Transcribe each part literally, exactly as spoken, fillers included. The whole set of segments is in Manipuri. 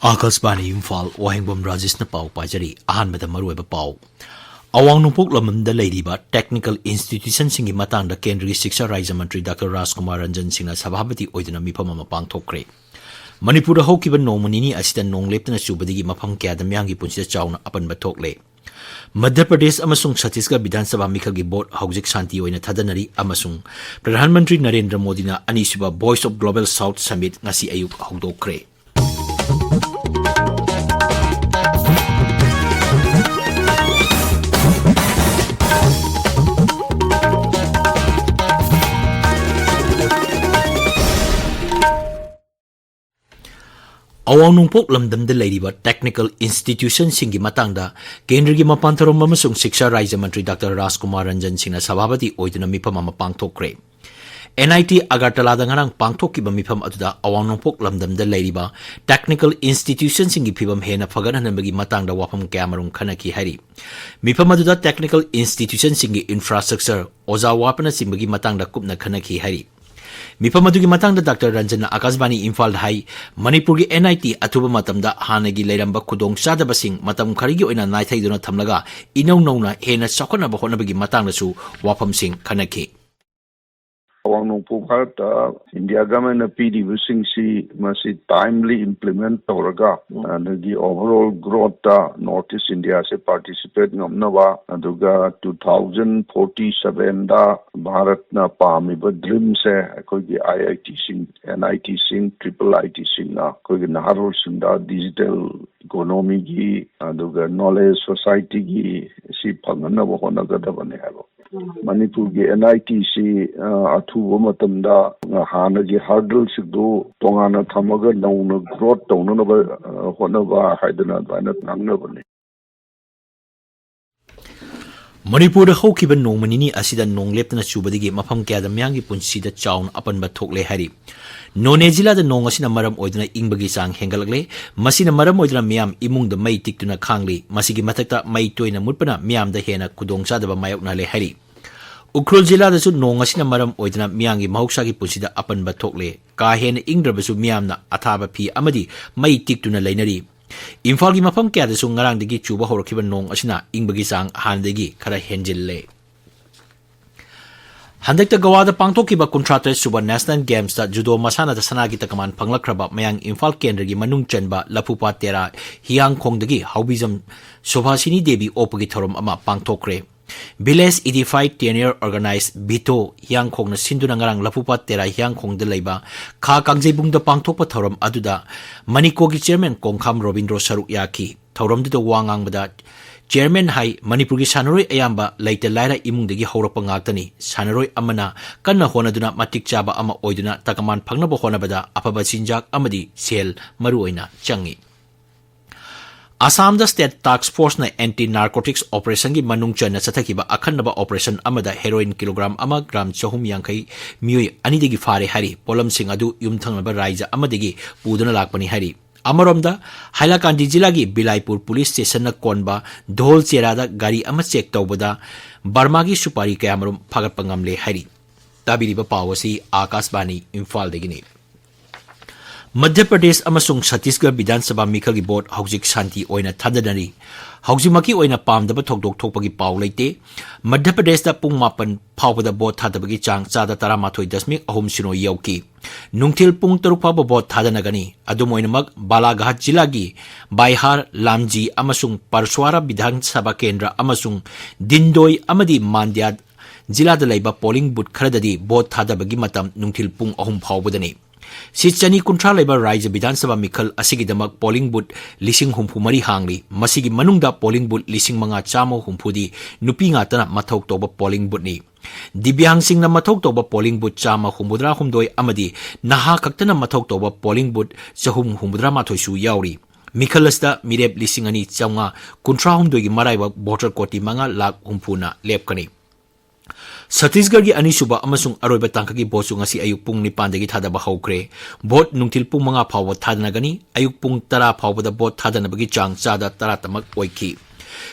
ꯑꯥꯀꯥꯁꯕꯥꯅꯤ ꯏꯝꯐꯥꯜ, ꯋꯥꯍꯦꯡꯕꯝ ꯔꯥꯖꯦꯁꯅ ꯄꯥꯎ ꯄꯥꯖꯔꯤ꯫ ꯑꯍꯥꯟꯕꯗ ꯃꯔꯨꯑꯣꯏꯕ ꯄꯥꯎ꯫ ꯑꯋꯥꯡ ꯅꯣꯡꯄꯣꯛ ꯂꯝꯗꯝꯗ ꯂꯩꯔꯤꯕ technical institutionꯁꯤꯡꯒꯤ ꯃꯇꯥꯡꯗ ꯀꯦꯟꯗ꯭ꯔꯒꯤ ꯁꯤꯛꯁꯥ ꯔꯥꯖ꯭ꯌ ꯃꯟꯇ꯭ꯔꯤ ꯗꯥꯛꯇꯔ ꯔꯥꯖꯀꯨꯃꯥꯔ ꯔꯟꯖꯟ ꯁꯤꯡꯅ ꯁꯚꯥꯄꯇꯤ ꯑꯣꯏꯗꯨꯅ ꯃꯤꯐꯝ ꯑꯃ ꯄꯥꯡꯊꯣꯛꯈ꯭ꯔꯦ꯫ ꯃꯅꯤꯄꯨꯔꯗ ꯍꯧꯈꯤꯕ ꯅꯣꯡꯃ ꯅꯤꯅꯤ ꯑꯁꯤꯗ ꯅꯣꯡ ꯂꯦꯞꯇꯅ ꯆꯨꯕꯗꯒꯤ ꯃꯐꯝ ꯀꯌꯥꯗ ꯃꯤꯌꯥꯝꯒꯤ ꯄꯨꯟꯁꯤꯗ ꯆꯥꯎꯅ ꯑꯄꯟꯕ ꯊꯣꯛꯂꯦ꯫ ꯃꯙ꯭ꯌ ꯄ꯭ꯔꯗꯦꯁ ꯑꯃꯁꯨꯡ ꯁꯠꯇꯤꯁꯒꯔ ꯕꯤꯙꯥꯟ ꯁꯚꯥ ꯃꯤꯈꯜꯒꯤ ꯚꯣꯠ ꯍꯧꯖꯤꯛ ꯁꯥꯟꯇꯤ ꯑꯣꯏꯅ ꯊꯥꯗꯅꯔꯤ ꯑꯃꯁꯨꯡ ꯄ꯭ꯔꯙꯥꯟ ꯃꯟꯇ꯭ꯔꯤ ꯅꯔꯦꯟꯗ꯭ꯔ ꯃꯣꯗꯤꯅ ꯑꯅꯤꯁꯨꯕ Voice of Global South Summit ꯉꯁꯤ ꯑꯌꯨꯛ ꯍꯧꯗꯣꯛꯈ꯭ꯔꯦ꯫ ꯑꯋꯥꯡ ꯅꯣꯡꯄꯣꯛ ꯂꯝꯗꯝꯗ ꯂꯩꯔꯤꯕ technical institutionꯁꯤꯡꯒꯤ ꯃꯇꯥꯡꯗ ꯀꯦꯟꯗ꯭ꯔꯒꯤ ꯃꯄꯥꯟ ꯊꯧꯔꯝ ꯑꯃꯁꯨꯡ ꯁꯤꯛꯁꯥ ꯔꯥꯖ꯭ꯌ ꯃꯟꯇ꯭ꯔꯤ ꯗꯥꯛꯇꯔ ꯔꯥꯖꯀꯨꯃꯥꯔ ꯔꯟꯖꯟ ꯁꯤꯡꯅ ꯁꯚꯥꯄꯇꯤ ꯑꯣꯏꯗꯨꯅ ꯃꯤꯐꯝ ꯑꯃ ꯄꯥꯡꯊꯣꯛꯈ꯭ꯔꯦ꯫ ꯑꯦꯟ ꯑꯥꯏ ꯇꯤ ꯑꯒꯔꯇꯂꯥꯗ ꯉꯔꯥꯡ ꯄꯥꯡꯊꯣꯛꯈꯤꯕ ꯃꯤꯐꯝ ꯑꯗꯨꯗ ꯑꯋꯥꯡ ꯅꯣꯡꯄꯣꯛ ꯂꯝꯗꯝꯗ ꯂꯩꯔꯤꯕ technical institutionꯁꯤꯡꯒꯤ ꯐꯤꯚꯝ ꯍꯦꯟꯅ ꯐꯒꯠꯍꯟꯅꯕꯒꯤ ꯃꯇꯥꯡꯗ ꯋꯥꯐꯝ ꯀꯌꯥꯃꯔꯨꯝ ꯈꯟꯅꯈꯤ ꯍꯥꯏꯔꯤ꯫ ꯃꯤꯐꯝ ꯑꯗꯨꯗ technical institutionꯁꯤꯡꯒꯤ infrastructure, ꯑꯣꯖꯥ ꯋꯥꯠꯄꯅꯆꯤꯡꯕꯒꯤ ꯃꯇꯥꯡꯗ ꯀꯨꯞꯅ ꯈꯟꯅꯈꯤ ꯍꯥꯏꯔꯤ꯫ ꯃꯤꯐꯝ ꯑꯗꯨꯒꯤ ꯃꯇꯥꯡꯗ ꯗꯥꯛꯇꯔ ꯔꯟꯖꯟꯅ ꯑꯥꯀꯥꯁꯕꯥꯅꯤ ꯏꯝꯐꯥꯜꯗ ꯍꯥꯏ, ꯃꯅꯤꯄꯨꯔꯒꯤ ꯑꯦꯟ ꯑꯥꯏ ꯇꯤ ꯑꯊꯨꯕ ꯃꯇꯝꯗ ꯍꯥꯟꯅꯒꯤ ꯂꯩꯔꯝꯕ ꯈꯨꯗꯣꯡꯆꯥꯗꯕꯁꯤꯡ ꯃꯇꯝ ꯈꯔꯒꯤ ꯑꯣꯏꯅ ꯅꯥꯏꯊꯩꯗꯨꯅ ꯊꯝꯂꯒ ꯏꯅꯧ ꯅꯧꯅ ꯍꯦꯟꯅ ꯆꯥꯎꯈꯠꯅꯕ ꯍꯣꯠꯅꯕꯒꯤ ꯃꯇꯥꯡꯗꯁꯨ ꯋꯥꯐꯝꯁꯤꯡ ꯈꯟꯅꯈꯤ꯫ ꯑꯋꯥꯡ ꯅꯣꯡꯄꯣꯛ ꯚꯥꯔꯠꯇ ꯏꯟꯗꯤꯌꯥ ꯒꯚꯔꯟꯃꯦꯟꯠꯅ ꯄꯤꯔꯤꯕꯁꯤꯡꯁꯤ ꯃꯁꯤ timely implement ꯇꯧꯔꯒ, ꯎꯝ꯫ ꯑꯗꯒꯤ overall growthꯇ North East Indiaꯁꯦ participate ꯉꯝꯅꯕ, ꯑꯗꯨꯒ two thousand forty sevenꯗ ꯚꯥꯔꯠꯅ ꯄꯥꯝꯃꯤꯕ dreamꯁꯦ ꯑꯩꯈꯣꯏꯒꯤ ꯑꯥꯏ ꯑꯥꯏ ꯇꯤꯁꯤꯡ, ꯑꯦꯟ ꯑꯥꯏ ꯇꯤꯁꯤꯡ, triple I Tꯁꯤꯡꯅ ꯑꯩꯈꯣꯏꯒꯤ ꯅꯍꯥꯔꯣꯜꯁꯤꯡꯗ digital economyꯒꯤ, ꯑꯗꯨꯒ knowledge societyꯒꯤ ꯁꯤ ꯐꯪꯍꯟꯅꯕ ꯍꯣꯠꯅꯒꯗꯕꯅꯦ ꯍꯥꯏꯕ꯫ ꯃꯅꯤꯄꯨꯔꯒꯤ ꯑꯦꯟ ꯑꯥꯏ ꯇꯤꯁꯤ, ꯑ, ꯑꯊꯨꯕ ꯃꯇꯝꯗ ꯍꯥꯟꯅꯒꯤ hurdleꯁꯤꯡꯗꯨ ꯇꯣꯉꯥꯟꯅ ꯊꯝꯃꯒ ꯅꯧꯅ growth ꯇꯧꯅꯅꯕ, ꯑ, ꯍꯣꯠꯅꯕ ꯍꯥꯏꯗꯅ ꯑꯗꯨꯃꯥꯏꯅ ꯉꯥꯡꯅꯕꯅꯤ꯫ ꯃꯅꯤꯄꯨꯔꯗ ꯍꯧꯈꯤꯕ ꯅꯣꯡꯃ ꯅꯤꯅꯤ ꯑꯁꯤꯗ ꯅꯣꯡ ꯂꯦꯞꯇꯅ ꯆꯨꯕꯗꯒꯤ ꯃꯐꯝ ꯀꯌꯥꯗ ꯃꯤꯌꯥꯝꯒꯤ ꯄꯨꯟꯁꯤꯗ ꯆꯥꯎꯅ ꯑꯄꯟꯕ ꯊꯣꯛꯂꯦ ꯍꯥꯏꯔꯤ꯫ ꯅꯣꯅꯦ ꯖꯤꯂꯥꯗ ꯅꯣꯡ ꯑꯁꯤꯅ ꯃꯔꯝ ꯑꯣꯏꯗꯨꯅ ꯏꯪꯕꯒꯤ ꯆꯥꯡ ꯍꯦꯟꯒꯠꯂꯛꯂꯦ꯫ ꯃꯁꯤꯅ ꯃꯔꯝ ꯑꯣꯏꯗꯨꯅ ꯃꯤꯌꯥꯝ ꯏꯃꯨꯡꯗ ꯃꯩ ꯇꯤꯛꯇꯨꯅ ꯈꯥꯡꯂꯤ꯫ ꯃꯁꯤꯒꯤ ꯃꯊꯛꯇ ꯃꯩ ꯇꯣꯏꯅ ꯃꯨꯠꯄꯅ ꯃꯤꯌꯥꯝꯗ ꯍꯦꯟꯅ ꯈꯨꯗꯣꯡꯆꯥꯗꯕ ꯃꯥꯌꯣꯛꯅꯍꯜꯂꯦ ꯍꯥꯏꯔꯤ꯫ ꯎꯈ꯭ꯔꯨꯜ ꯖꯤꯂꯥꯗꯁꯨ ꯅꯣꯡ ꯑꯁꯤꯅ ꯃꯔꯝ ꯑꯣꯏꯗꯨꯅ ꯃꯤꯌꯥꯝꯒꯤ ꯃꯍꯧꯁꯥꯒꯤ ꯄꯨꯟꯁꯤꯗ ꯑꯄꯟꯕ ꯊꯣꯛꯂꯦ꯫ ꯀꯥ ꯍꯦꯟꯅ ꯏꯪꯗ꯭ꯔꯕꯁꯨ ꯃꯤꯌꯥꯝꯅ ꯑꯊꯥꯕ ꯐꯤ ꯑꯃꯗꯤ ꯃꯩ ꯇꯤꯛꯇꯨꯅ ꯂꯩꯅꯔꯤ꯫ ꯏꯝꯐꯥꯜꯒꯤ ꯃꯐꯝ ꯀꯌꯥꯗꯁꯨ ꯉꯔꯥꯡꯗꯒꯤ ꯆꯨꯕ ꯍꯧꯔꯛꯈꯤꯕ ꯅꯣꯡ ꯑꯁꯤꯅ ꯏꯪꯕꯒꯤ ꯆꯥꯡ ꯍꯥꯟꯅꯗꯒꯤ ꯈꯔ ꯍꯦꯟꯖꯤꯜꯂꯦ꯫ ꯍꯟꯗꯛꯇ ꯒꯋꯥꯗ ꯄꯥꯡꯊꯣꯛꯈꯤꯕ ꯀꯨꯟꯊ꯭ꯔꯥ ꯇꯔꯦꯠ ꯁꯨꯕ National Gamesꯇ ꯖꯨꯗꯣ ꯃꯁꯥꯟꯅꯗ ꯁꯅꯥꯒꯤ ꯇꯀꯃꯥꯟ ꯐꯪꯂꯛꯈ꯭ꯔꯕ ꯃꯌꯥꯡ ꯏꯝꯐꯥꯜ ꯀꯦꯟꯗ꯭ꯔꯒꯤ ꯃꯅꯨꯡ ꯆꯟꯕ ꯂꯐꯨꯄꯥꯠ ꯇꯦꯔꯥ ꯍꯤꯌꯥꯡꯈꯣꯡꯗꯒꯤ ꯍꯥꯎꯕꯤꯖꯝ ꯁꯣꯚꯥꯁꯤꯅꯤ ꯗꯦꯕꯤ ꯑꯣꯛꯄꯒꯤ ꯊꯧꯔꯝ ꯑꯃ ꯄꯥꯡꯊꯣꯛꯈ꯭ꯔꯦ꯫ Village Edified Tenure Organize ꯚꯤꯇꯣ ꯍꯤꯌꯥꯡꯈꯣꯡꯅ ꯁꯤꯟꯗꯨꯅ ꯉꯔꯥꯡ ꯂꯐꯨꯄꯥꯠ ꯇꯦꯔꯥ ꯍꯤꯌꯥꯡꯈꯣꯡꯗ ꯂꯩꯕ ꯈꯥ ꯀꯥꯡꯖꯩꯕꯨꯡꯗ ꯄꯥꯡꯊꯣꯛꯄ ꯊꯧꯔꯝ ꯑꯗꯨꯗ ꯃꯅꯤꯀꯣꯒꯤ chairman ꯀꯣꯡꯈꯥꯝ ꯔꯣꯕꯤꯟꯗ꯭ꯔꯣ ꯁꯔꯨꯛ ꯌꯥꯈꯤ꯫ ꯊꯧꯔꯝꯗꯨꯗ ꯋꯥ ꯉꯥꯡꯕꯗ chairman ꯍꯥꯏ, ꯃꯅꯤꯄꯨꯔꯒꯤ ꯁꯥꯟꯅꯔꯣꯏ ꯑꯌꯥꯝꯕ ꯂꯩꯇ ꯂꯥꯏꯔ ꯏꯃꯨꯡꯗꯒꯤ ꯍꯧꯔꯛꯄ ꯉꯥꯛꯇꯅꯤ꯫ ꯁꯥꯟꯅꯔꯣꯏ ꯑꯃꯅ ꯀꯟꯅ ꯍꯣꯠꯅꯗꯨꯅ ꯃꯇꯤꯛ ꯆꯥꯕ ꯑꯃ ꯑꯣꯏꯗꯨꯅ ꯇꯀꯃꯥꯟ ꯐꯪꯅꯕ ꯍꯣꯠꯅꯕꯗ ꯑꯐꯕ ꯆꯤꯟꯖꯥꯛ ꯑꯃꯗꯤ ꯁꯦꯜ ꯃꯔꯨ ꯑꯣꯏꯅ ꯆꯪꯏ꯫ ꯑꯁꯥꯝꯗ State Task Forceꯅ Anti Narcotics Operationꯒꯤ ꯃꯅꯨꯡ ꯆꯟꯅ ꯆꯠꯊꯈꯤꯕ ꯑꯈꯟꯅꯕ operation ꯑꯃꯗ heroin kilogram ꯑꯃ gram ꯆꯍꯨꯝ ꯌꯥꯡꯈꯩ ꯃꯤꯑꯣꯏ ꯑꯅꯤꯗꯒꯤ ꯐꯥꯔꯦ ꯍꯥꯏꯔꯤ꯫ ꯄꯣꯠꯂꯝꯁꯤꯡ ꯑꯗꯨ ꯌꯨꯝꯊꯪꯅꯕ ꯔꯥꯏꯖ ꯑꯃꯗꯒꯤ ꯄꯨꯗꯨꯅ ꯂꯥꯛꯄꯅꯤ ꯍꯥꯏꯔꯤ꯫ ꯑꯃꯔꯣꯝꯗ, ꯍꯥꯏꯂꯥꯀꯥꯟꯗꯤ ꯖꯤꯂꯥꯒꯤ ꯕꯤꯂꯥꯏꯄꯨꯔ police stationꯅ ꯀꯣꯟꯕ ꯙꯣꯜ ꯆꯦꯔꯥꯗ ꯒꯥꯔꯤ ꯑꯃ check ꯇꯧꯕꯗ ꯕꯔꯃꯥꯒꯤ ꯁꯨꯄꯥꯔꯤ ꯀꯌꯥꯃꯔꯨꯝ ꯐꯥꯒꯠꯄ ꯉꯝꯂꯦ ꯍꯥꯏꯔꯤ꯫ ꯇꯥꯕꯤꯔꯤꯕ ꯄꯥꯎ ꯑꯁꯤ ꯑꯥꯀꯥꯁꯕꯥꯅꯤ ꯏꯝꯐꯥꯜꯗꯒꯤꯅꯤ꯫ ꯃꯙ꯭ꯌ ꯄ꯭ꯔꯗꯦꯁ ꯑꯃꯁꯨꯡ ꯁꯠꯇꯤꯁꯒꯔ ꯕꯤꯙꯥꯟ ꯁꯚꯥ ꯃꯤꯈꯜꯒꯤ vote ꯍꯧꯖꯤꯛ ꯁꯥꯟꯇꯤ ꯑꯣꯏꯅ ꯊꯥꯗꯅꯔꯤ꯫ ꯍꯧꯖꯤꯛꯃꯛꯀꯤ ꯑꯣꯏꯅ ꯄꯥꯝꯗꯕ ꯊꯧꯗꯣꯛ ꯊꯣꯛꯄꯒꯤ ꯄꯥꯎ ꯂꯩꯇꯦ꯫ ꯃꯙ꯭ꯌ ꯄ꯭ꯔꯗꯦꯁꯇ ꯄꯨꯡ ꯃꯥꯄꯟ ꯐꯥꯎꯕꯗ vote ꯊꯥꯗꯕꯒꯤ ꯆꯥꯡ ꯆꯥꯗ ꯇꯔꯥꯃꯥꯊꯣꯏ ꯗꯁꯃꯤꯛ ꯑꯍꯨꯝ ꯁꯤꯅꯣ ꯌꯧꯈꯤ꯫ ꯅꯨꯡꯊꯤꯜ ꯄꯨꯡ ꯇꯔꯨꯛ ꯐꯥꯎꯕ vote ꯊꯥꯗꯅꯒꯅꯤ꯫ ꯑꯗꯨꯝ ꯑꯣꯏꯅꯃꯛ, ꯕꯥꯂꯥꯘꯥꯠ ꯖꯤꯂꯥꯒꯤ ꯕꯥꯏꯍꯥꯔ, ꯂꯥꯝꯖꯤ ꯑꯃꯁꯨꯡ ꯄꯔꯁ꯭ꯋꯥꯔꯥ ꯕꯤꯙꯥꯟ ꯁꯚꯥ ꯀꯦꯟꯗ꯭ꯔ ꯑꯃꯁꯨꯡ ꯗꯤꯟꯗꯣꯏ ꯑꯃꯗꯤ ꯃꯥꯟꯗ꯭ꯌꯥ ꯖꯤꯂꯥꯗ ꯂꯩꯕ polling booth ꯈꯔꯗꯗꯤ vote ꯊꯥꯗꯕꯒꯤ ꯃꯇꯝ ꯅꯨꯡꯊꯤꯜ ꯄꯨꯡ ꯑꯍꯨꯝ ꯐꯥꯎꯕꯗꯅꯤ꯫ ꯁꯤꯠ ꯆꯅꯤ ꯀꯨꯟꯊ꯭ꯔꯥ ꯂꯩꯕ ꯔꯥꯖ꯭ꯌ ꯕꯤꯙꯥꯟ ꯁꯚꯥ ꯃꯤꯈꯜ ꯑꯁꯤꯒꯤꯗꯃꯛ polling booth ꯂꯤꯁꯤꯡ ꯍꯨꯝꯐꯨ ꯃꯔꯤ ꯍꯥꯡꯂꯤ꯫ ꯃꯁꯤꯒꯤ ꯃꯅꯨꯡꯗ polling booth ꯂꯤꯁꯤꯡ ꯃꯉꯥ ꯆꯥꯝꯃ ꯍꯨꯝꯐꯨꯗꯤ ꯅꯨꯄꯤ ꯉꯥꯛꯇꯅ ꯃꯊꯧ ꯇꯧꯕ polling boothꯅꯤ꯫ ꯗꯤꯕ꯭ꯌꯥꯡꯁꯤꯡꯅ ꯃꯊꯧ ꯇꯧꯕ polling booth ꯆꯥꯝꯃ ꯍꯨꯝꯐꯨꯇꯔꯥ ꯍꯨꯝꯗꯣꯏ ꯑꯃꯗꯤ ꯅꯍꯥ ꯈꯛꯇꯅ ꯃꯊꯧ ꯇꯧꯕ polling booth ꯆꯍꯨꯝ ꯍꯨꯝꯐꯨꯇꯔꯥ ꯃꯥꯊꯣꯏꯁꯨ ꯌꯥꯎꯔꯤ꯫ ꯃꯤꯈꯜ ꯑꯁꯤꯗ ꯃꯤꯔꯦꯞ ꯂꯤꯁꯤꯡ ꯑꯅꯤ ꯆꯥꯝꯃꯉꯥ ꯀꯨꯟꯊ꯭ꯔꯥ ꯍꯨꯝꯗꯣꯏꯒꯤ ꯃꯔꯥꯏꯕꯛ voter ꯀꯣꯇꯤ ꯃꯉꯥ ꯂꯥꯈ ꯍꯨꯝꯐꯨꯅ ꯂꯦꯞꯀꯅꯤ꯫ ꯁꯠꯇꯤꯁꯒꯔꯒꯤ ꯑꯅꯤꯁꯨꯕ ꯑꯃꯁꯨꯡ ꯑꯔꯣꯏꯕ ꯇꯥꯡꯀꯛꯀꯤ ꯚꯣꯠꯁꯨ ꯉꯁꯤ ꯑꯌꯨꯛ ꯄꯨꯡ ꯅꯤꯄꯥꯟꯗꯒꯤ ꯊꯥꯗꯕ ꯍꯧꯈ꯭ꯔꯦ꯫ ꯚꯣꯠ ꯅꯨꯡꯊꯤꯜ ꯄꯨꯡ ꯃꯉꯥ ꯐꯥꯎꯕ ꯊꯥꯗꯅꯒꯅꯤ꯫ ꯑꯌꯨꯛ ꯄꯨꯡ ꯇꯔꯥ ꯐꯥꯎꯕꯗ ꯚꯣꯠ ꯊꯥꯗꯅꯕꯒꯤ ꯆꯥꯡ ꯆꯥꯗ ꯇꯔꯥꯇꯃꯛ ꯑꯣꯏꯈꯤ꯫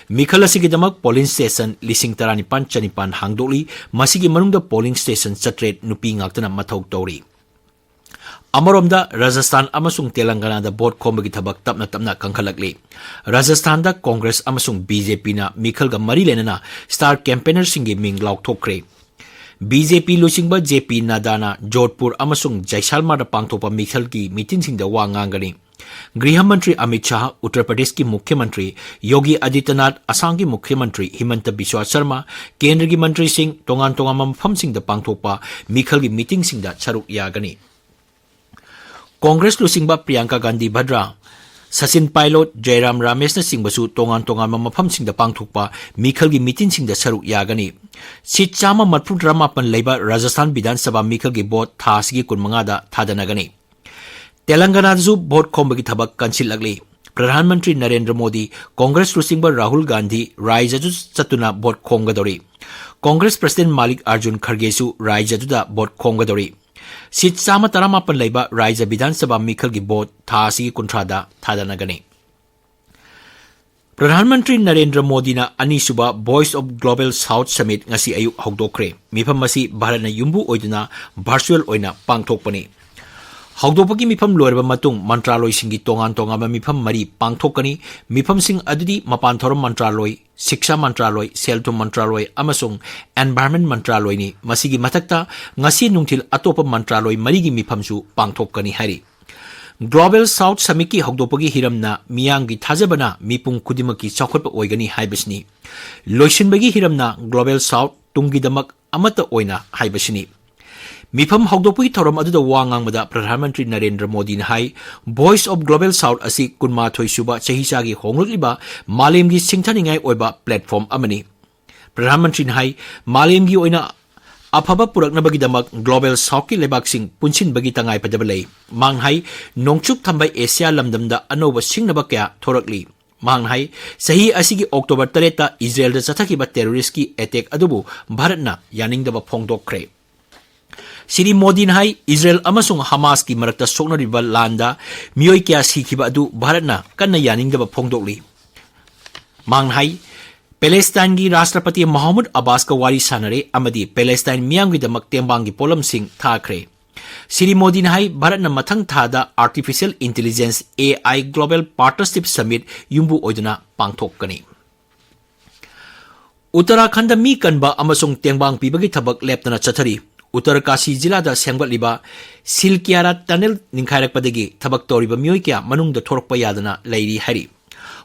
ꯃꯤꯈꯜ ꯑꯁꯤꯒꯤꯗꯃꯛ polling station ꯂꯤꯁꯤꯡ ꯇꯔꯥꯅꯤꯄꯥꯟ ꯆꯅꯤꯄꯥꯟ ꯍꯥꯡꯗꯣꯛꯂꯤ꯫ ꯃꯁꯤꯒꯤ ꯃꯅꯨꯡꯗ polling station ꯆꯥꯇ꯭ꯔꯦꯠ ꯅꯨꯄꯤ ꯉꯥꯛꯇꯅ ꯃꯊꯧ ꯇꯧꯔꯤ꯫ ꯑꯃꯔꯣꯝꯗ ꯔꯥꯖꯁꯊꯥꯟ ꯑꯃꯁꯨꯡ ꯇꯦꯂꯪꯒꯅꯥꯗ ꯚꯣꯠ ꯈꯣꯝꯕꯒꯤ ꯊꯕꯛ ꯇꯞꯅ ꯇꯞꯅ ꯀꯟꯈꯠꯂꯛꯂꯤ꯫ ꯔꯥꯖꯁꯊꯥꯟꯗ ꯀꯣꯡꯒ꯭ꯔꯦꯁ ꯑꯃꯁꯨꯡ BJPꯅ ꯃꯤꯈꯜꯒ ꯃꯔꯤ ꯂꯩꯅꯅ star campaignerꯁꯤꯡꯒꯤ ꯃꯤꯡ ꯂꯥꯎꯊꯣꯛꯈ꯭ꯔꯦ꯫ BJP ꯂꯨꯆꯤꯡꯕ JP ꯅꯗ꯭ꯗꯥꯅ ꯖꯣꯙꯄꯨꯔ ꯑꯃꯁꯨꯡ ꯖꯩꯁꯜꯃꯔꯗ ꯄꯥꯡꯊꯣꯛꯄ ꯃꯤꯈꯜꯒꯤ meetingꯁꯤꯡꯗ ꯋꯥ ꯉꯥꯡꯒꯅꯤ꯫ ꯒ꯭ꯔꯤꯍ ꯃꯟꯇ꯭ꯔꯤ ꯑꯃꯤꯠ ꯁꯥꯍ, ꯎꯠꯇꯔ ꯄ꯭ꯔꯗꯦꯁꯀꯤ ꯃꯨꯈ꯭ꯌ ꯃꯟꯇ꯭ꯔꯤ ꯌꯣꯒꯤ ꯑꯗꯤꯇ꯭ꯌꯅꯥꯊ, ꯑꯁꯥꯝꯒꯤ ꯃꯨꯈ꯭ꯌ ꯃꯟꯇ꯭ꯔꯤ ꯍꯤꯃꯟꯇ ꯕꯤꯁ꯭ꯋ ꯁꯔꯃ, ꯀꯦꯟꯗ꯭ꯔꯒꯤ ꯃꯟꯇ꯭ꯔꯤꯁꯤꯡ ꯇꯣꯉꯥꯟ ꯇꯣꯉꯥꯟꯕ ꯃꯐꯝꯁꯤꯡꯗ ꯄꯥꯡꯊꯣꯛꯄ ꯃꯤꯈꯜꯒꯤ meetingꯁꯤꯡꯗ ꯁꯔꯨꯛ ꯌꯥꯒꯅꯤ꯫ ꯀꯣꯡꯒ꯭ꯔꯦꯁ ꯂꯨꯆꯤꯡꯕ ꯄ꯭ꯔꯤꯌꯥꯡꯀꯥ ꯒꯥꯟꯙꯤ ꯚꯗ꯭ꯔꯥ, ꯁꯆꯤꯟ ꯄꯥꯏꯂꯣꯠ, ꯖꯌꯔꯥꯝ ꯔꯥꯃꯦꯁꯅꯆꯤꯡꯕꯁꯨ ꯇꯣꯉꯥꯟ ꯇꯣꯉꯥꯟꯕ ꯃꯐꯝꯁꯤꯡꯗ ꯄꯥꯡꯊꯣꯛꯄ ꯃꯤꯈꯜꯒꯤ meetingꯁꯤꯡꯗ ꯁꯔꯨꯛ ꯌꯥꯒꯅꯤ꯫ ꯁꯤꯠ ꯆꯥꯝꯃ ꯃꯔꯤꯐꯨ ꯇꯔꯥꯃꯥꯄꯟ ꯂꯩꯕ ꯔꯥꯖꯁꯊꯥꯟ ꯕꯤꯙꯥꯟ ꯁꯚꯥ ꯃꯤꯈꯜꯒꯤ ꯚꯣꯠ ꯊꯥ ꯑꯁꯤꯒꯤ ꯀꯨꯟꯃꯉꯥꯗ ꯊꯥꯗꯅꯒꯅꯤ꯫ ꯇꯦꯂꯪꯒꯅꯥꯗꯁꯨ ꯚꯣꯠ ꯈꯣꯝꯕꯒꯤ ꯊꯕꯛ ꯀꯟꯁꯤꯜꯂꯛꯂꯤ꯫ ꯄ꯭ꯔꯙꯥꯟ ꯃꯟꯇ꯭ꯔꯤ ꯅꯔꯦꯟꯗ꯭ꯔ ꯃꯣꯗꯤ, ꯀꯣꯡꯒ꯭ꯔꯦꯁ ꯂꯨꯆꯤꯡꯕ ꯔꯥꯍꯨꯜ ꯒꯥꯟꯙꯤ ꯔꯥꯏꯖ꯭ꯌꯗꯨ ꯆꯠꯇꯨꯅ ꯚꯣꯠ ꯈꯣꯝꯒꯗꯧꯔꯤ꯫ ꯀꯣꯡꯒ꯭ꯔꯦꯁ ꯄ꯭ꯔꯁꯤꯗꯦꯟ ꯃꯥꯂꯤꯛ ꯑꯥꯔꯖꯨꯟ ꯈꯔꯒꯦꯁꯨ ꯔꯥꯏꯖ꯭ꯌꯗꯨꯗ ꯚꯣꯠ ꯈꯣꯝꯒꯗꯧꯔꯤ꯫ ꯁꯤꯠ ꯆꯥꯝꯃ ꯇꯔꯥꯃꯥꯄꯟ ꯂꯩꯕ ꯔꯥꯏꯖ꯭ꯌ ꯕꯤꯙꯥꯟ ꯁꯚꯥ ꯃꯤꯈꯜꯒꯤ ꯚꯣꯠ ꯊꯥ ꯑꯁꯤꯒꯤ ꯀꯨꯟꯊ꯭ꯔꯥꯗ ꯊꯥꯗꯅꯒꯅꯤ꯫ ꯄ꯭ꯔꯙꯥꯟ ꯃꯟꯇ꯭ꯔꯤ ꯅꯔꯦꯟꯗ꯭ꯔ ꯃꯣꯗꯤꯅ ꯑꯅꯤꯁꯨꯕ Voice of Global South Summit ꯉꯁꯤ ꯑꯌꯨꯛ ꯍꯧꯗꯣꯛꯈ꯭ꯔꯦ꯫ ꯃꯤꯐꯝ ꯑꯁꯤ ꯚꯥꯔꯠꯅ ꯌꯨꯝꯕꯨ ꯑꯣꯏꯗꯨꯅ virtual ꯑꯣꯏꯅ ꯄꯥꯡꯊꯣꯛꯄꯅꯤ꯫ ꯍꯧꯗꯣꯛꯄꯒꯤ ꯃꯤꯐꯝ ꯂꯣꯏꯔꯕ ꯃꯇꯨꯡ ꯃꯟꯇ꯭ꯔꯥꯂꯣꯏꯁꯤꯡꯒꯤ ꯇꯣꯉꯥꯟ ꯇꯣꯉꯥꯟꯕ ꯃꯤꯐꯝ ꯃꯔꯤ ꯄꯥꯡꯊꯣꯛꯀꯅꯤ꯫ ꯃꯤꯐꯝꯁꯤꯡ ꯑꯗꯨꯗꯤ ꯃꯄꯥꯟ ꯊꯧꯔꯝ ꯃꯟꯇ꯭ꯔꯥꯂꯣꯏ, ꯁꯤꯛꯁꯥ ꯃꯟꯇ꯭ꯔꯥꯂꯣꯏ, ꯁꯦꯜ ꯊꯨꯝ ꯃꯟꯇ꯭ꯔꯥꯂꯣꯏ ꯑꯃꯁꯨꯡ environment ꯃꯟꯇ꯭ꯔꯥꯂꯣꯏꯅꯤ꯫ ꯃꯁꯤꯒꯤ ꯃꯊꯛꯇ ꯉꯁꯤ ꯅꯨꯡꯊꯤꯜ ꯑꯇꯣꯞꯄ ꯃꯟꯇ꯭ꯔꯥꯂꯣꯏ ꯃꯔꯤꯒꯤ ꯃꯤꯐꯝꯁꯨ ꯄꯥꯡꯊꯣꯛꯀꯅꯤ ꯍꯥꯏꯔꯤ꯫ Global South Summitꯀꯤ ꯍꯧꯗꯣꯛꯄꯒꯤ ꯍꯤꯔꯝꯅ ꯃꯤꯌꯥꯝꯒꯤ ꯊꯥꯖꯕꯅ ꯃꯤꯄꯨꯝ ꯈꯨꯗꯤꯡꯃꯛꯀꯤ ꯆꯥꯎꯈꯠꯄ ꯑꯣꯏꯒꯅꯤ ꯍꯥꯏꯕꯁꯤꯅꯤ꯫ ꯂꯣꯏꯁꯤꯟꯕꯒꯤ ꯍꯤꯔꯝꯅ Global South ꯇꯨꯡꯒꯤꯗꯃꯛ ꯑꯃꯠꯇ ꯑꯣꯏꯅ ꯍꯥꯏꯕꯁꯤꯅꯤ꯫ ꯃꯤꯐꯝ ꯍꯧꯗꯣꯛꯄꯒꯤ ꯊꯧꯔꯝ ꯑꯗꯨꯗ ꯋꯥ ꯉꯥꯡꯕꯗ ꯄ꯭ꯔꯙꯥꯟ ꯃꯟꯇ꯭ꯔꯤ ꯅꯔꯦꯟꯗ꯭ꯔ ꯃꯣꯗꯤꯅ ꯍꯥꯏ, Voice of Global South ꯑꯁꯤ ꯀꯨꯟꯃꯥꯊꯣꯏ ꯁꯨꯕ ꯆꯍꯤꯆꯥꯒꯤ ꯍꯣꯡꯂꯛꯂꯤꯕ ꯃꯥꯂꯦꯝꯒꯤ ꯁꯤꯡꯊꯥꯅꯤꯡꯉꯥꯏ ꯑꯣꯏꯕ platform ꯑꯃꯅꯤ꯫ ꯄ꯭ꯔꯙꯥꯟ ꯃꯟꯇ꯭ꯔꯤꯅ ꯍꯥꯏ, ꯃꯥꯂꯦꯝꯒꯤ ꯑꯣꯏꯅ ꯑꯐꯕ ꯄꯨꯔꯛꯅꯕꯒꯤꯗꯃꯛ Global Southꯀꯤ ꯂꯩꯕꯥꯛꯁꯤꯡ ꯄꯨꯟꯁꯤꯟꯕꯒꯤ ꯇꯉꯥꯏꯐꯗꯕ ꯂꯩ꯫ ꯃꯥꯡ ꯍꯥꯏ, ꯅꯣꯡꯆꯨꯞ ꯊꯪꯕ ꯑꯦꯁꯤꯌꯥ ꯂꯝꯗꯝꯗ ꯑꯅꯧꯕ ꯁꯤꯡꯅꯕ ꯀꯌꯥ ꯊꯣꯔꯛꯂꯤ꯫ ꯃꯍꯥꯛꯅ ꯍꯥꯏ, ꯆꯍꯤ ꯑꯁꯤꯒꯤ ꯑꯣꯛꯇꯣꯕꯔ ꯇꯔꯦꯠꯇ ꯏꯖꯔꯦꯜꯗ ꯆꯠꯊꯈꯤꯕ ꯇꯦꯔꯣꯔꯤꯁ꯭ꯠꯀꯤ ꯑꯦꯇꯦꯛ ꯑꯗꯨꯕꯨ ꯚꯥꯔꯠꯅ ꯌꯥꯅꯤꯡꯗꯕ ꯐꯣꯡꯗꯣꯛꯈ꯭ꯔꯦ꯫ ꯁ꯭ꯔꯤ ꯃꯣꯗꯤꯅ ꯍꯥꯏ, ꯏꯖꯔꯦꯜ ꯑꯃꯁꯨꯡ ꯍꯃꯥꯁꯀꯤ ꯃꯔꯛꯇ ꯁꯣꯛꯅꯔꯤꯕ ꯂꯥꯟꯗ ꯃꯤꯑꯣꯏ ꯀꯌꯥ ꯁꯤꯈꯤꯕ ꯑꯗꯨ ꯚꯥꯔꯠꯅ ꯀꯟꯅ ꯌꯥꯅꯤꯡꯗꯕ ꯐꯣꯡꯗꯣꯛꯂꯤ꯫ ꯃꯍꯥꯛꯅ ꯍꯥꯏ, ꯄꯦꯂꯦꯁꯇꯥꯏꯟꯒꯤ ꯔꯥꯁꯇ꯭ꯔꯄꯇꯤ ꯃꯍꯃꯨꯗ ꯑꯕꯥꯁꯀ ꯋꯥꯔꯤ ꯁꯥꯟꯅꯔꯦ ꯑꯃꯗꯤ ꯄꯦꯂꯦꯁꯇꯥꯏꯟ ꯃꯤꯌꯥꯝꯒꯤꯗꯃꯛ ꯇꯦꯡꯕꯥꯡꯒꯤ ꯄꯣꯠꯂꯝꯁꯤꯡ ꯊꯥꯈ꯭ꯔꯦ꯫ ꯁ꯭ꯔꯤ ꯃꯣꯗꯤꯅ ꯍꯥꯏ, ꯚꯥꯔꯠꯅ ꯃꯊꯪ ꯊꯥꯗ Artificial Intelligence, A I, Global Partnership Summit ꯌꯨꯝꯕꯨ ꯑꯣꯏꯗꯨꯅ ꯄꯥꯡꯊꯣꯛꯀꯅꯤ꯫ ꯎꯠꯇꯔꯥꯈꯟꯗ ꯃꯤ ꯀꯟꯕ ꯑꯃꯁꯨꯡ ꯇꯦꯡꯕꯥꯡ ꯄꯤꯕꯒꯤ ꯊꯕꯛ ꯂꯦꯞꯇꯅ ꯆꯠꯊꯔꯤ꯫ ꯎꯠꯇꯔ ꯀꯥꯁꯤ ꯖꯤꯂꯥꯗ ꯁꯦꯝꯒꯠꯂꯤꯕ ꯁꯤꯜꯀꯤꯌꯥꯔꯥ ꯇꯅꯦꯜ ꯅꯤꯡꯈꯥꯏꯔꯛꯄꯗꯒꯤ ꯊꯕꯛ ꯇꯧꯔꯤꯕ ꯃꯤꯑꯣꯏ ꯀꯌꯥ ꯃꯅꯨꯡꯗ ꯊꯣꯔꯛꯄ ꯌꯥꯗꯅ ꯂꯩꯔꯤ ꯍꯥꯏꯔꯤ꯫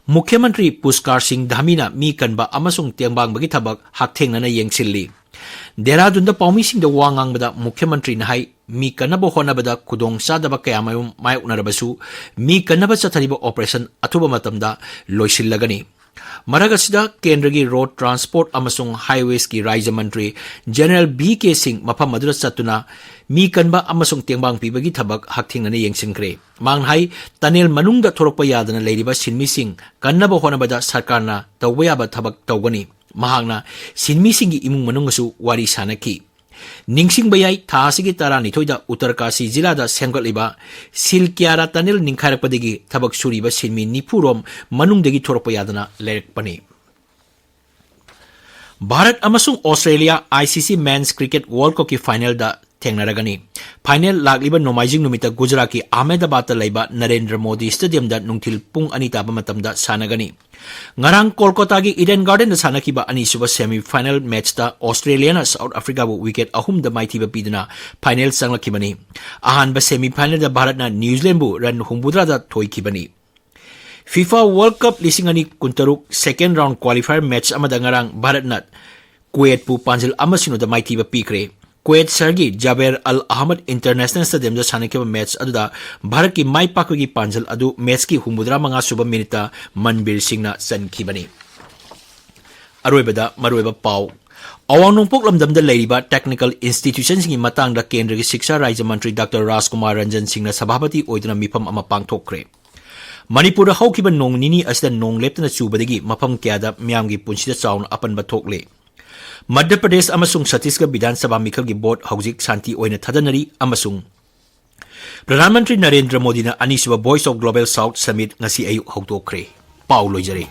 ꯃꯨꯈ꯭ꯌ ꯃꯟꯇ꯭ꯔꯤ ꯄꯨꯁꯀꯥꯔ ꯁꯤꯡ ꯙꯥꯃꯤꯅ ꯃꯤ ꯀꯟꯕ ꯑꯃꯁꯨꯡ ꯇꯦꯡꯕꯥꯡꯕꯒꯤ ꯊꯕꯛ ꯍꯛꯊꯦꯡꯅꯅ ꯌꯦꯡꯁꯤꯜꯂꯤ꯫ ꯗꯦꯍꯔꯥꯗꯨꯟꯗ ꯄꯥꯎꯃꯤꯁꯤꯡꯗ ꯋꯥ ꯉꯥꯡꯕꯗ ꯃꯨꯈ꯭ꯌ ꯃꯟꯇ꯭ꯔꯤꯅ ꯍꯥꯏ, ꯃꯤ ꯀꯟꯅꯕ ꯍꯣꯠꯅꯕꯗ ꯈꯨꯗꯣꯡ ꯆꯥꯗꯕ ꯀꯌꯥꯃꯔꯨꯝ ꯃꯥꯌꯣꯛꯅꯔꯕꯁꯨ, ꯃꯤ ꯀꯟꯅꯕ ꯆꯠꯊꯔꯤꯕ ꯑꯣꯄꯔꯦꯁꯟ ꯑꯊꯨꯕ ꯃꯇꯝꯗ ꯂꯣꯏꯁꯤꯜꯂꯒꯅꯤ꯫ ꯃꯔꯛ ꯑꯁꯤꯗ, ꯀꯦꯟꯗ꯭ꯔꯒꯤ ꯔꯣꯗ ꯇ꯭ꯔꯥꯟꯁꯄꯣꯔꯠ ꯑꯃꯁꯨꯡ ꯍꯥꯏꯋꯦꯁꯀꯤ ꯔꯥꯖ꯭ꯌ ꯃꯟꯇ꯭ꯔꯤ ꯖꯦꯅꯦꯔꯦꯜ ꯚꯤ ꯀꯦ ꯁꯤꯡ ꯃꯐꯝ ꯑꯗꯨꯗ ꯆꯠꯇꯨꯅ ꯃꯤ ꯀꯟꯕ ꯑꯃꯁꯨꯡ ꯇꯦꯡꯕꯥꯡ ꯄꯤꯕꯒꯤ ꯊꯕꯛ ꯍꯛꯊꯦꯡꯅꯅ ꯌꯦꯡꯁꯤꯟꯈ꯭ꯔꯦ꯫ ꯃꯍꯥꯛꯅ ꯍꯥꯏ, ꯇꯅꯦꯜ ꯃꯅꯨꯡꯗ ꯊꯣꯔꯛꯄ ꯌꯥꯗꯅ ꯂꯩꯔꯤꯕ ꯁꯤꯟꯃꯤꯁꯤꯡ ꯀꯟꯅꯕ ꯍꯣꯠꯅꯕꯗ ꯁꯔꯀꯥꯔꯅ ꯇꯧꯕ ꯌꯥꯕ ꯊꯕꯛ ꯇꯧꯒꯅꯤ꯫ ꯃꯍꯥꯛꯅ ꯁꯤꯟꯃꯤꯁꯤꯡꯒꯤ ꯏꯃꯨꯡ ꯃꯅꯨꯡꯒꯁꯨ ꯋꯥꯔꯤ ꯁꯥꯅꯈꯤ꯫ ꯅꯤꯡꯁꯤꯡꯕ ꯌꯥꯏ, ꯊꯥ ꯑꯁꯤꯒꯤ ꯇꯔꯥꯅꯤꯊꯣꯏꯗ ꯎꯠꯇꯔ ꯀꯥꯁꯤ ꯖꯤꯂꯥꯗ ꯁꯦꯝꯒꯠꯂꯤꯕ ꯁꯤꯜꯀꯤꯌꯥꯔꯥ ꯇꯅꯦꯜ ꯅꯤꯡꯈꯥꯏꯔꯛꯄꯗꯒꯤ ꯊꯕꯛ ꯁꯨꯔꯤꯕ ꯁꯤꯟꯃꯤ ꯅꯤꯐꯨ ꯔꯣꯝ ꯃꯅꯨꯡꯗꯒꯤ ꯊꯣꯔꯛꯄ ꯌꯥꯗꯅ ꯂꯩꯔꯛꯄꯅꯤ꯫ ꯚꯥꯔꯠ ꯑꯃꯁꯨꯡ Australia I C C Men's Cricket World Cupꯀꯤ ꯐꯥꯏꯅꯦꯜꯗ ꯊꯦꯡꯅꯔꯒꯅꯤ꯫ ꯐꯥꯏꯅꯦꯜ ꯂꯥꯛꯂꯤꯕ ꯅꯣꯡꯃꯥꯏꯖꯤꯡ ꯅꯨꯃꯤꯠꯇ ꯒꯨꯖꯔꯥꯠꯀꯤ ꯑꯍꯃꯦꯗꯥꯕꯥꯗꯇ ꯂꯩꯕ ꯅꯔꯦꯟꯗ꯭ꯔ ꯃꯣꯗꯤ ꯁ꯭ꯇꯦꯗꯤꯌꯝꯗ ꯅꯨꯡꯊꯤꯜ ꯄꯨꯡ ꯑꯅꯤ ꯇꯥꯕ ꯃꯇꯝꯗ ꯁꯥꯟꯅꯒꯅꯤ꯫ ꯉꯔꯥꯡ ꯀꯣꯜꯀꯇꯥꯒꯤ ꯏꯗꯦꯟ ꯒꯥꯔꯗꯦꯟꯗ ꯁꯥꯟꯅꯈꯤꯕ ꯑꯅꯤꯁꯨꯕ ꯁꯦꯃꯤ ꯐꯥꯏꯅꯦꯜ ꯃꯦꯆꯇ ꯑꯣꯁꯇ꯭ꯔꯦꯂꯤꯌꯥꯅ ꯁꯥꯎꯠ ꯑꯐ꯭ꯔꯤꯀꯥꯕꯨ ꯋꯤꯀꯦꯠ ꯑꯍꯨꯝꯗ ꯃꯥꯏꯊꯤꯕ ꯄꯤꯗꯨꯅ ꯐꯥꯏꯅꯦꯜ ꯆꯪꯂꯛꯈꯤꯕꯅꯤ꯫ ꯑꯍꯥꯟꯕ ꯁꯦꯃꯤ ꯐꯥꯏꯅꯦꯜꯗ ꯚꯥꯔꯠꯅ ꯅ꯭ꯌꯨꯖꯤꯂꯦꯟꯕꯨ ꯔꯟ ꯍꯨꯝꯐꯨꯇꯔꯥꯗ ꯊꯣꯏꯈꯤꯕꯅꯤ꯫ ꯐꯤꯐꯥ ꯋꯥꯔꯜꯗ ꯀꯞ ꯂꯤꯁꯤꯡ ꯑꯅꯤ ꯀꯨꯟꯇꯔꯨꯛ ꯁꯦꯀꯦꯟ ꯔꯥꯎꯟꯗ ꯀ꯭ꯋꯥꯂꯤꯐꯥꯌꯔ ꯃꯦꯆ ꯑꯃꯗ ꯉꯔꯥꯡ ꯚꯥꯔꯠꯅ ꯀꯨꯋꯦꯠꯄꯨ ꯄꯥꯟꯖꯤꯜ ꯑꯃ ꯁꯤꯅꯣꯗ ꯃꯥꯏꯊꯤꯕ ꯄꯤꯈ꯭ꯔꯦ꯫ ꯀꯨꯋꯦꯠ ꯁꯍꯔꯒꯤ ꯖꯥꯕꯦꯔ ꯑꯜ ꯑꯍꯃꯗ ꯏꯟꯇꯔꯅꯦꯁꯅꯦꯜ ꯁ꯭ꯇꯦꯗꯤꯌꯝꯗ ꯁꯥꯟꯅꯈꯤꯕ ꯃꯦꯆ ꯑꯗꯨꯗ ꯚꯥꯔꯠꯀꯤ ꯃꯥꯏ ꯄꯥꯛꯄꯒꯤ ꯄꯥꯟꯖꯤꯜ ꯑꯗꯨ ꯃꯦꯆꯀꯤ ꯍꯨꯝꯐꯨꯇꯔꯥ ꯃꯉꯥ ꯁꯨꯕ ꯃꯤꯅꯤꯠꯇ ꯃꯟꯕꯤꯔ ꯁꯤꯡꯅ ꯆꯟꯈꯤꯕꯅꯤ꯫ ꯑꯔꯣꯏꯕꯗ ꯃꯔꯨꯑꯣꯏꯕ ꯄꯥꯎ꯫ ꯑꯋꯥꯡ ꯅꯣꯡꯄꯣꯛ ꯂꯝꯗꯝꯗ ꯂꯩꯔꯤꯕ ꯇꯦꯛꯅꯤꯀꯦꯜ ꯏꯟꯁꯇꯤꯇ꯭ꯌꯨꯁꯟꯁꯤꯡꯒꯤ ꯃꯇꯥꯡꯗ ꯀꯦꯟꯗ꯭ꯔꯒꯤ ꯁꯤꯛꯁꯥ ꯔꯥꯖ꯭ꯌ ꯃꯟꯇ꯭ꯔꯤ ꯗꯥꯛꯇꯔ ꯔꯥꯖꯀꯨꯃꯥꯔ ꯔꯟꯖꯟ ꯁꯤꯡꯅ ꯁꯚꯥꯄꯇꯤ ꯑꯣꯏꯗꯨꯅ ꯃꯤꯐꯝ ꯑꯃ ꯄꯥꯡꯊꯣꯛꯈ꯭ꯔꯦ꯫ ꯃꯅꯤꯄꯨꯔꯗ ꯍꯧꯈꯤꯕ ꯅꯣꯡ ꯅꯤꯅꯤ ꯑꯁꯤꯗ ꯅꯣꯡ ꯂꯦꯞꯇꯅ ꯆꯨꯕꯗꯒꯤ ꯃꯐꯝ ꯀꯌꯥꯗ ꯃꯤꯌꯥꯝꯒꯤ ꯄꯨꯟꯁꯤꯗ ꯆꯥꯎꯅ ꯑꯄꯟꯕ ꯊꯣꯛꯂꯦ꯫ ꯃꯙ꯭ꯌ ꯄ꯭ꯔꯗꯦꯁ ꯑꯃꯁꯨꯡ ꯁꯠꯇꯤꯁꯒꯔ ꯕꯤꯙꯥꯟ ꯁꯚꯥ ꯃꯤꯈꯜꯒꯤ ꯚꯣꯠ ꯍꯧꯖꯤꯛ ꯁꯥꯟꯇꯤ ꯑꯣꯏꯅ ꯊꯥꯗꯅꯔꯤ ꯑꯃꯁꯨꯡ ꯄ꯭ꯔꯙꯥꯟ ꯃꯟꯇ꯭ꯔꯤ ꯅꯔꯦꯟꯗ꯭ꯔ ꯃꯣꯗꯤꯅ ꯑꯅꯤꯁꯨꯕ Voice of Global South Summit ꯉꯁꯤ ꯑꯌꯨꯛ ꯍꯧꯗꯣꯛꯈ꯭ꯔꯦ꯫ ꯄꯥꯎ ꯂꯣꯏꯖꯔꯦ꯫